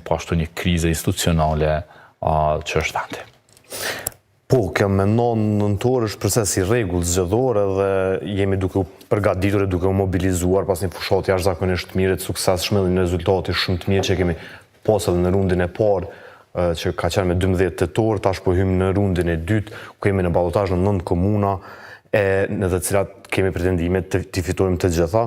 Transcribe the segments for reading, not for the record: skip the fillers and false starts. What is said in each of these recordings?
po ashtu një krize institucionale që është vendi. Po, kjo me 9 nëntor është proces i rregullt zgjedhor edhe jemi duke u përgatitur e duke u mobilizuar pas një fushate jashtëzakonisht të mirë e të suksesshme dhe një rezultati shumë të mirë që kemi pas edhe në rundin e parë që ka qenë me 12 tetor, tash po hymë në rundin e dytë, ku jemi në balotazh në 9 komuna, e në të cilat kemi pretendime të t'i fitojmë të gjitha.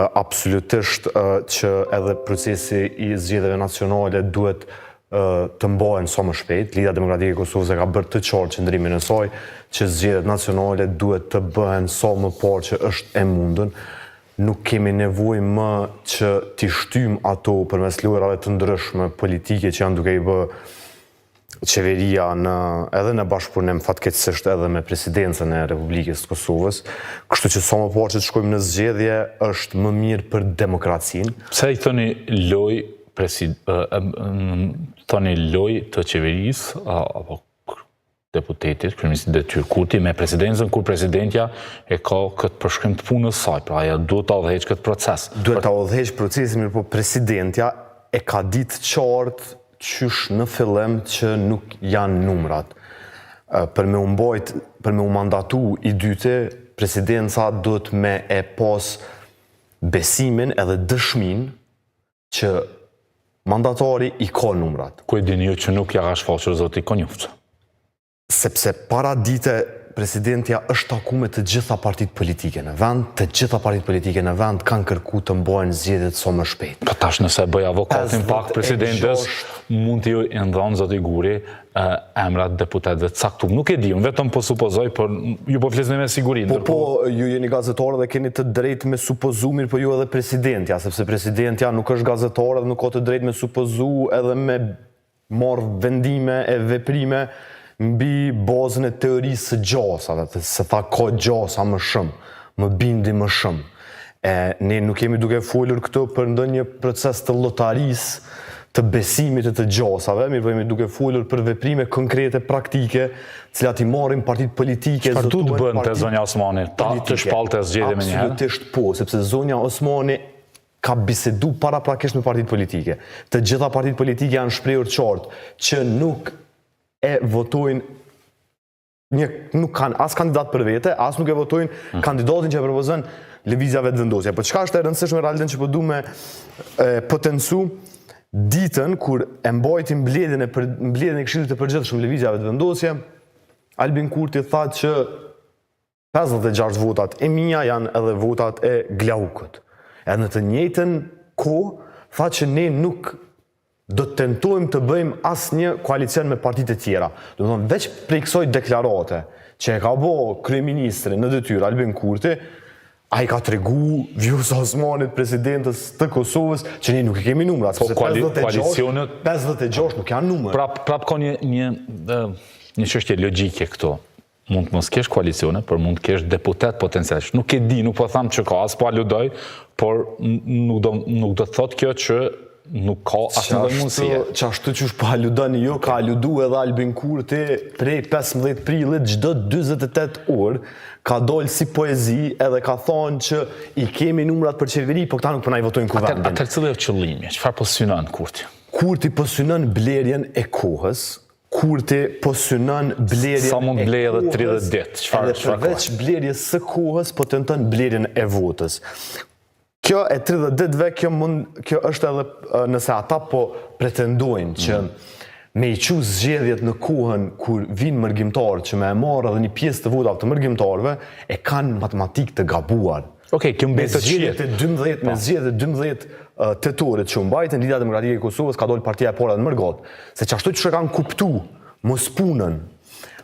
Absolutisht që edhe procesi i zgjedhjeve nacionale duhet të mbahen sa më shpejt. Lidhja Demokratike e Kosovës e ka bërë të qartë qëndrimin e saj që zgjedhjet nacionale duhet të bëhen sa më parë që është e mundun. Nuk kemi nevojë më që t'i shtyjmë ato përmes lojërave të ndryshme politike që janë duke i bë qeveria në edhe në bashkëpunim fatkeqësisht edhe me presidencën e Republikës së Kosovës. Kështu që sa më parë që të shkojmë në zgjedhje është më mirë për demokracinë. Pse i thoni lojë presi, thoni lojë të qeverisë apo deputetit, kryeministrit në detyrë Kurti me presidencën kur presidentja e ka këtë përshkrim të punës saj, pra ajo duhet ta udhëheqë këtë proces. Duhet ta udhëheqë procesin, mirëpo presidentja e ka ditë qartë qysh në fillim që nuk janë numrat. Për me u mbajt, për me u mandatu i dyti, presidenca duhet me e pas besimin edhe dëshminë që mandatari i ka numrat. Ku e dini ju që nuk ja ka shfaqur zoti Konjufca? Sepse para dite presidentja është taku me të gjitha partitë politike në vend, të gjitha partitë politike në vend kanë kërku të mbahen zgjedhjet sa më shpejt. Po tash nëse bëj avokatin pak presidentes, mund t'i jenë dhënë zoti Guri emrat deputetëve të caktuar. Nuk e di, unë vetëm po supozoj, por ju po flisni me siguri. Po po, ju jeni gazetar dhe keni të drejtë me supozu, mirëpo jo edhe presidentja, sepse presidentja nuk është gazetar dhe nuk ka të drejtë me supozu edhe me marr vendime e veprime mbi bazën e teorisë së gjasave, se tha ka gjasa më shumë, më bindi më shumë. E ne nuk jemi duke folur këtu për ndonjë proces të llotarisë, të besimit e të gjasave, mirëpo jemi duke folur për veprime konkrete, praktike, të cilat i marrin partitë politike, Çfarë duhet të bënte zonja Osmani, ta të shpallte zgjedhje menjëherë? Absolutisht po, sepse zonja Osmani ka bisedu paraprakisht me partitë politike. Të gjitha partitë politike janë shprehur qartë që nuk e votojnë një nuk kanë as kandidat për vete, as nuk e votojnë mm. kandidatin që e propozon Lëvizja Vetëvendosje. Po çka është e rëndësishme realiteti që po du me e, potencu ditën kur e mbajti mbledhjen e për, mbledhjen e Këshillit të Përgjithshëm Lëvizja Vetëvendosje, Albin Kurti tha që 56 votat e mia janë edhe votat e Glaukut. Edhe në të njëjtën kohë tha që ne nuk do të tentojmë të bëjmë asnjë koalicion me partitë e tjera. Domethonë, veç prej kësaj deklarate që e ka bo kryeministri në detyrë Albin Kurti, ai ka tregu Vjosa Osmanit, presidentes të Kosovës, që ne nuk e kemi numrat, po, sepse 56, 56 nuk janë numër. Prap, prap ka një, një, një çështje logjike këtu. Mund të mos kesh koalicione, por mund të kesh deputet potencialisht. Nuk e di, nuk po them që ka, as po aludoj, por nuk do nuk do të thotë kjo që nuk ka asnjë lloj mundësie. Qashtu qysh po aludoni ju, ka aludu edhe Albin Kurti prej 15 prillit çdo 48 orë ka dalë si poezi edhe ka thonë që i kemi numrat për qeveri, po këta nuk po na i votojnë kuvendin. Atëherë cili është qëllimi? Çfarë po synon Kurti? Kurti po synon blerjen e kohës, Kurti po synon blerjen e kohës. Sa mund të blejë edhe 30 ditë? Çfarë çfarë? Përveç blerjes së kohës po tenton blerjen e votës. Kjo e 30 ditëve, kjo mund, kjo është edhe nëse ata po pretendojnë që mm. me i çu zgjedhjet në kohën kur vijnë mërgimtarët që me e marrë edhe një pjesë të votave të mërgimtarëve, e kanë matematikë të gabuar. Okej, kjo mbetet Me zgjedhjet e 12, me po. zgjedhjet e 12 tetorit që u mbajtën, Lidhja Demokratike e Kosovës ka dalë partia e parë në mërgatë. Se qashtu që kanë kuptu mospunën,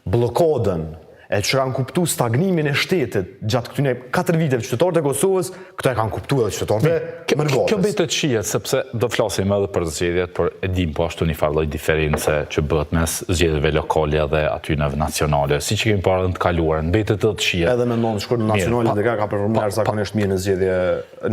bllokadën, e që kanë kuptu stagnimin e shtetit gjatë këtyne 4 viteve qytetarët e Kosovës, këto e kanë kuptu edhe qytetarët e mërgatës. Kjo mbetet të shihet, sepse do flasim edhe për zgjedhjet, por e dim po ashtu një farë lloj diference që bëhet mes zgjedhjeve lokale dhe atyne nacionale, siç kemi parë në të kaluarën, mbetet edhe të shihet. Edhe me nëntë shkurt nacionale LDK ka performuar jashtëzakonisht mirë në zgjedhje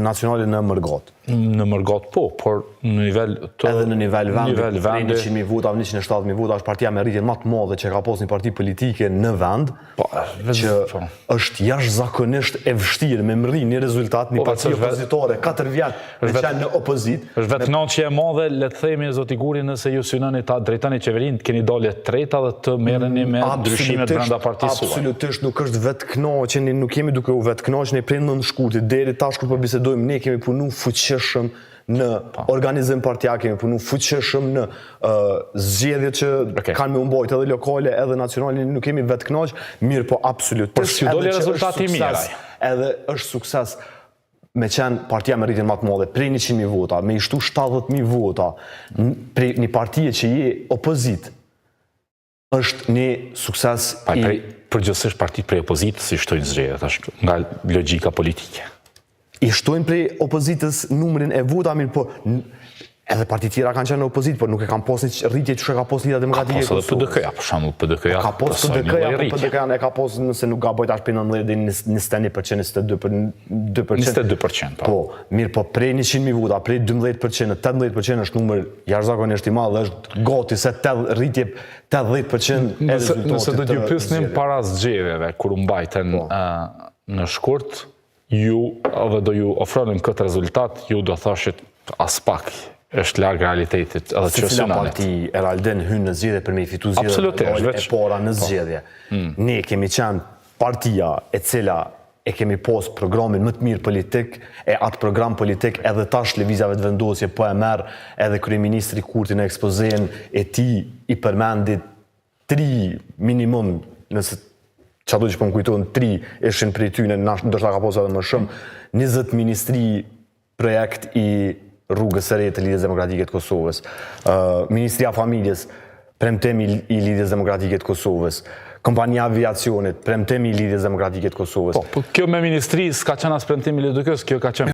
nacionale në mërgatë. Në mërgatë po, por në nivel të... Edhe në nivel vendi, nivel vendi 100.000 vota, 170.000 vota, është partia me rritjen më të madhe që ka pas një parti politike në vend, po, që po. është jashtëzakonisht e vështirë me mrri një rezultat, një po, parti opozitare, 4 vjet me qenë në opozitë. Është vetëkënaqje e madhe, le të themi zoti Guri, nëse ju synoni ta drejtoni qeverinë, keni dalë e treta dhe të merreni me ndryshimet brenda partisë suaj. Absolutisht nuk është vetëkënaqje, ne nuk jemi duke u vetëkënaqë, ne prej 9 shkurtit deri tash kur po bisedojmë, ne kemi punu fuqishëm në po. organizim partiak, kemi punu fuqishëm në uh, zgjedhjet që okay. kanë me u mbajt edhe lokale edhe nacionale, nuk kemi vetëkënaq, mirë po absolutisht. Por si doli rezultati i mirë. Edhe është sukses me qenë partia me rritjen më të madhe, prej 100.000 vota, me i shtu 70.000 vota, prej një partie që je opozitë, është një sukses pa, i... Prej, përgjithësisht partitë prej opozitës i shtojnë zgjedhjet, është nga logjika politike. I shtojnë prej opozitës numrin e vota, mirë po edhe partitë tjera kanë qenë në opozitë, por nuk e kanë pas një rritje që ka pas Lidhja Demokratike e Kosovës. Ka pas edhe PDK-ja, për shembull PDK-ja. Po ka pas PDK-ja, po PDK-ja e ka pas nëse nuk gaboj tash prej 19 deri në 21%, 22%, 2%. 22%, po. Po, mirë po prej 100.000 vota, prej 12% në 18% është numër jashtëzakonisht i madh dhe është gati se të rritje 80% e rezultatit. Nëse do t'ju pyesnim para zgjedhjeve kur u mbajtën po. në shkurt, ju edhe do ju ofronim këtë rezultat, ju do thoshit aspak është larg realitetit edhe që Secila parti Eraldin hyn në zgjedhje për me i fitu zgjedhjet e para në po. zgjedhje. Mm. Ne kemi qenë partia e cila e kemi pos programin më të mirë politik, e atë program politik edhe tash Lëvizja Vetëvendosje po e merr edhe kryeministri Kurti në ekspozenë e tij i përmendi tri minimum, nëse qato që po më kujtohen tri ishin prej tyne, ndoshta ka pos edhe më shumë, 20 ministri projekt i rrugës së re të Lidhjes Demokratike të Kosovës, Ministria e Familjes, premtim i Lidhjes Demokratike të Kosovës, Kompania e Aviacionit, premtim i Lidhjes Demokratike të Kosovës. Po, po kjo me ministri s'ka qenë as premtim i LDK-së, kjo ka qenë.